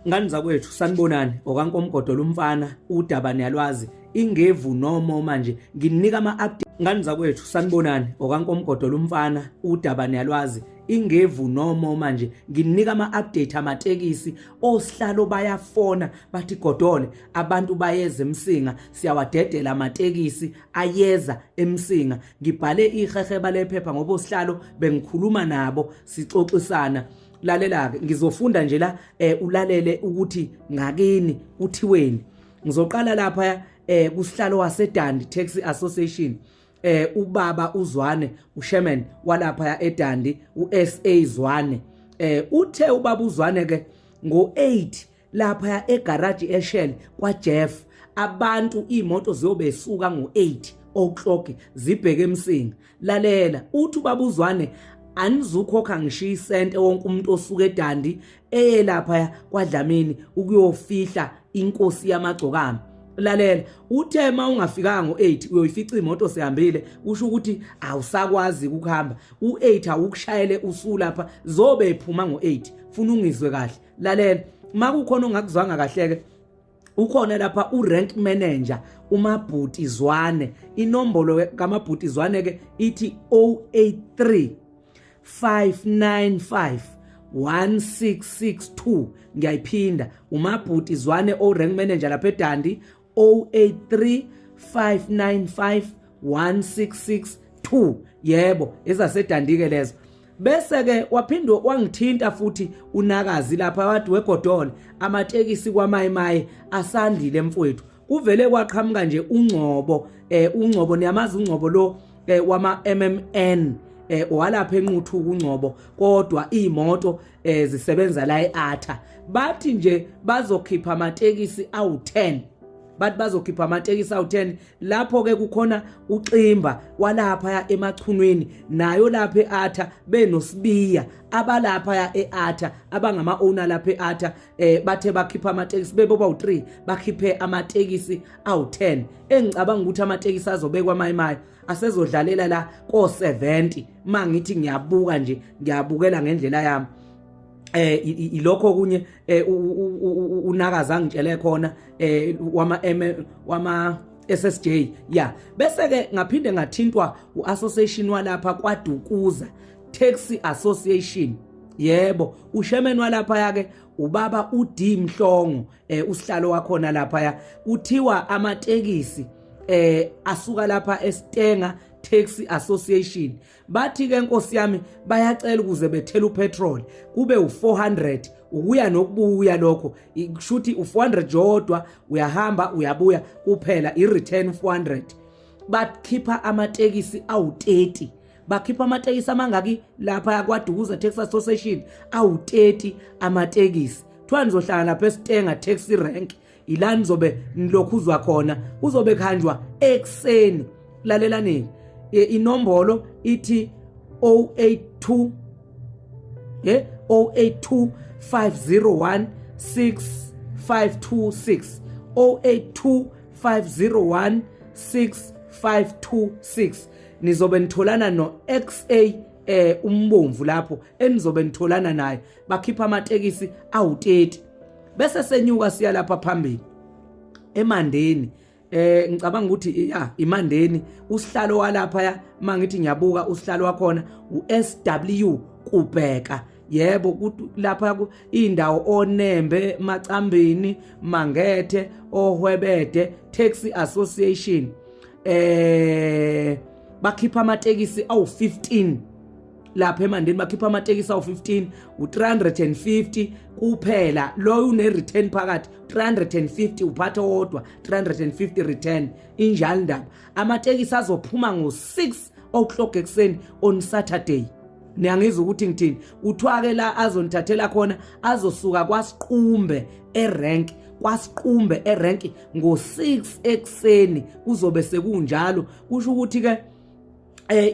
Ngani zakwethu, sanibonani. Okankomgodo lumfana, udaba niyalwazi, ingevu nomo. Manje nginika ama-update. Ngani zakwethu, sanibonani. Okankomgodo lumfana, udaba niyalwazi, ingevu nomo. Manje nginika ama-update amatekisi. Osihlalo bayafona, bathi, "Godole, abantu bayeza eMsinga, siyawadedela amatekisi, ayeza eMsinga." Ngibhale iheheba lephepha ngoba osihlalo bengikhuluma nabo, sixoxisana. Lalela-ke, ngizofunda nje la, ulalele ukuthi ngakini kuthiweni. Ngizoqala lapha kusihlalo waseDundee Taxi Association, ubaba uZwane, uchairman walapha eDundee, uSA Zwane. Uthe ubaba uZwane ke ngo8 lapha egarage eShell kwaJeff, abantu imoto ziyobe suka ngo8 o'clock zibheke eMsinga. Lalela, uthi ubaba uZwane anizukhokha ngishiya isente wonke umuntu osuka eDundee eye lapha kwaDlamini ukuyofihla inkosi yamagcokama. Lalela, uthe uma ungafikanga ngo-8 uyoyifica imoto sihambile, kusho ukuthi awusakwazi ukuhamba. U-8 awukushayele usulapha, zobe ephuma ngo-8. Funa ungizwe kahle, lalela. Uma kukhona ongakuzwanga kahle-ke, ukhona lapha urank manager uMabhuti Zwane. Inombolo kaMabhuti Zwane ke ithi 083 595 1662. Ngiyayiphinda, uMabhuti Zwane, o rank manager lapha eDundee, 083 595 1662. Yebo, ezaseDundee ke lezo. Bese ke waphinde wangithinta futhi unakazi lapha, wathi, "Wegodole, amatekisi kwaMayimayi asandile mfowethu." Kuvele kwaqhamuka nje uNgcobo, uNgcobo niyamazi uNgcobo lo, wama MMN, walapha eNquthu kuNgcobo, kodwa imoto zisebenza la eAtha. Bathi nje bazokhipha amatekisi awu10, bathi bazokhipha amatekisi awu10. Lapho ke kukhona uXimba walapha eMachunwini, nayo lapha eAtha, benoSibiya abalapha eAtha, abangama owner lapha eAtha. Bathe bakhipha amatekisi bebo bawu3, bakhiphe amatekisi awu10. Engicabanga ukuthi amatekisi azobekwa mayimayi asezodlalela la ko 70, mangithi ngiyabuka nje, ngiyabukela ngendlela yami. Ilokho kunye unakaza angitshele khona, wama M wama SSJ ya. Bese ke ngaphinde ngathintwa uassociation walapha kwaDukuza Taxi Association. Yebo, uchairman walapha yake ubaba uD Mhlongo, usihlalo wakhona lapha ya. Kuthiwa amatekisi asuka lapha eStenga Taxi Association, bathi ke, nkosi yami, bayacela ukuze bethele upetrol kube u400 ukuya nokubuya. Lokho kushuthi u400 yodwa, uyahamba uyabuya kuphela, i-return 400. Bakhipha amatekisi awu30. Bakhipha amatekisi amangaki lapha kwaDukuza Taxi Association? Awu30 amatekisi. Kuthiwa nizohlala lapha eStenga Taxi Rank, ila nizobe nilokhuzwa khona, kuzobe kuhanjwa ekuseni. Lalelanini, inombolo ithi 082, 082 501 6526, 082 501 6526. Nizobe nitholana no XA umbomvu lapho enizobe nitholana naye. Bakhipha amatekisi awu30. Bese senyuka siya lapha phambili eMandeni. Ngicabanga ukuthi ya, iMandeni. Usihlalo walapha ya, mangithi ngiyabuka, usihlalo wakhona uSW Kubheka. Yebo, lapha indawo oNembe, Macambini, Mangethe, Ohwebede Taxi Association, bakhipha amatekisi awu15 lapha eMandeni. Bakhipha amatekisi awu15, u350 kuphela loyo, une return phakathi, 350 uphatha wodwa, 350 return. Injalo indaba. Amatekisi azophuma ngo6 o'clock ekuseni on Saturday. Niyangizwa ukuthi ngithini? Kuthiwa ke la azonithathela khona, azosuka kwaSiqumbe erank, kwaSiqumbe erank ngo6 ekuseni kuzobe sekunjalo. Kusho ukuthi ke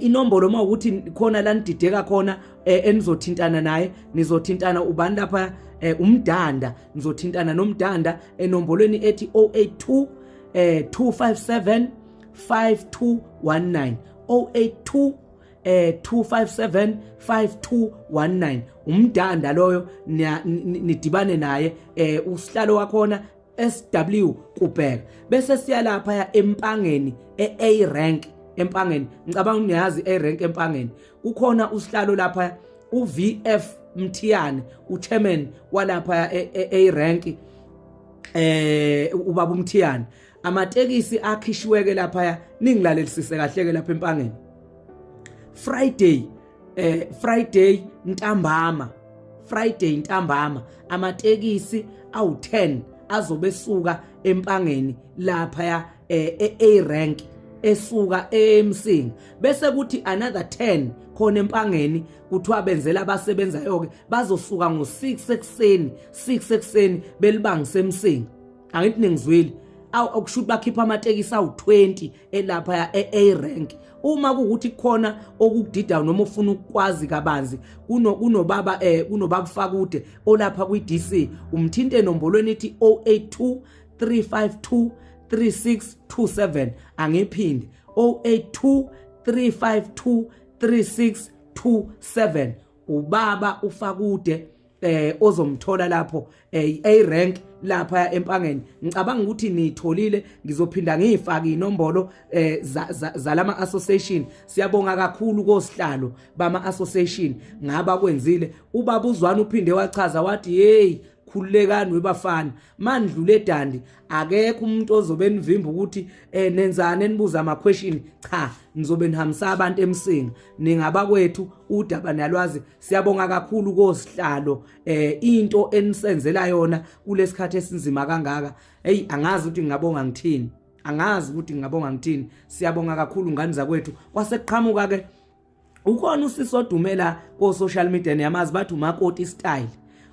inombolo mawukuthi khona la nidideka khona, enizothintana naye, nizothintana ubani lapha? Umdanda, nizothintana nomdanda enombolweni ethi 082 257 5219, 082. 257 5219. Umdanda loyo, nidibane naye, usihlalo wakhona SW Kubheka. Bese siya lapha eMpangeni, e-A rank eMpangeni. Ngicabanga niyazi A rank eMpangeni. Kukhona usihlalo lapha, uVF Mthiyane, uchairman walapha e-A rank, ubaba uMthiyane. Amatekisi akhishiweke lapha, ningilalelisise kahle ke lapha eMpangeni. Friday ntambama, Friday ntambama, amatekisi awu10 azobe esuka eMpangeni lapha e-A rank, esuka eMsinga, bese kuthi another 10 khona eMpangeni. Kuthiwa benzela abasebenzayo ke, bazosuka ngo6 ekseni, 6 ekseni, belibangise eMsinga. Angithi ningizwile? Awu, okusho ukuthi bakhipha amatekisi awu20 elapha e-A rank. Uma kuwukuthi kukhona okukudidayo noma ufuna ukwazi kabanzi, kunobaba Fakude olapha kwi-DC, umthinte enombolweni ithi 082 352 3627. Angiphinde, 082 352 3627, ubaba uFakude ozomthola lapho A rank lapha eMpangeni. Ngicabanga ukuthi nitholile, ngizophinda ngiyifake inombolo zalama association. Siyabonga kakhulu kosihlalo bama association ngaba kwenzile. Ubaba uZwana uphinde wachaza wathi, "Hey, khululekani webafana, mandlule eDandi akekho umuntu ozobe nivimba ukuthi nenzani, enibuza ama question. Cha, nizobe nihambisa abantu eMsinga, ningabakwethu, udaba niyalwazi." Siyabonga kakhulu kosihlalo into enisenzela yona kulesikhathi esinzima kangaka. Hey, angazi ukuthi ngingabonga ngithini, angazi ukuthi ngingabonga ngithini. Siyabonga kakhulu, ngani zakwethu. Kwasekuqhamuka ke ukhona usisi odumela ko social media, niyamazi, bathi uMakoti Style.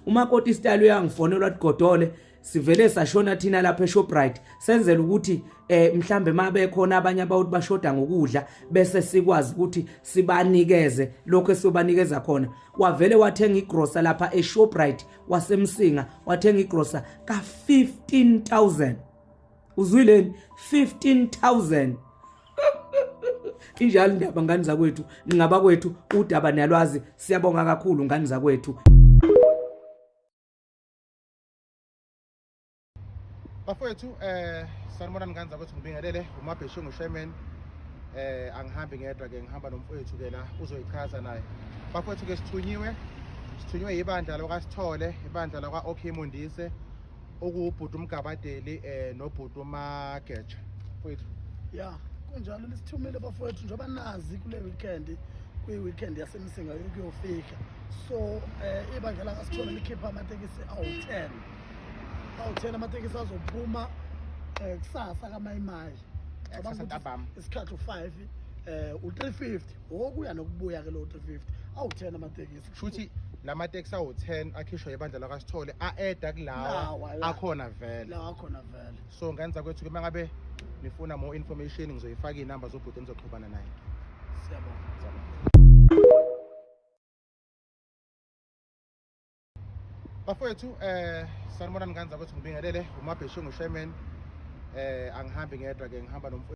UMakoti Style uyangifonela wathi, "Godole, sivele sashona thina lapha eShoprite, senzela ukuthi mhlambe mabe khona abanye abawuthi bashoda ngokudla, bese sikwazi ukuthi sibanikeze lokho esiyobanikeza khona." Wavele wathenga igrosa lapha eShoprite waseMsinga, wathenga igrosa ka 15,000. Uzwileni? 15,000. Injalo indaba, ngani zakwethu, ningabakwethu, udaba niyalwazi. Siyabonga kakhulu, ngani zakwethu. Bafowethu, sanibonani ngani zakwethu, ngibingelele uMabheshu nguSherman. Angihambi ngedwa ke, ngihamba nomfowethu ke la, uzoyichaza naye. Bafowethu ke, sithunywe ibandla lokwaSithole, ibandla lakwa OK Mondise, okuwubhuti uMgabadeli nobhuti uMageja. Mfowethu. Ya, kunjalo, lisithumile bafowethu njengoba nazi kule weekend, kuyi-weekend yaseMsinga yokuyofika. So ibandla lakaSithole likhipha amatekisi awu-10, awu-10 amatekisi azophuma kusasa kaMayimayi. Cabanga Kusasa ukuthi ntambama. isikhathi u-5, u-350 wokuya nokubuya ke lo 350, awu-10 amatekisi. Shuthi lamateksi awu-10 akhishwa ibandla lakwaSithole a-eda kulawa Lawa, ya. akhona vele. La akhona vele. So ngani zakwethu ke, mangabe nifuna more information, ngizoyifaka iy'namba zobhuti enizoxhumana naye. Siyabonga. Bafowethu, sanibonani ngani zakwethu, ngibingelele uMabheshu nguSherman. Angihambi ngedwa ke, ngihamba nomfowethu.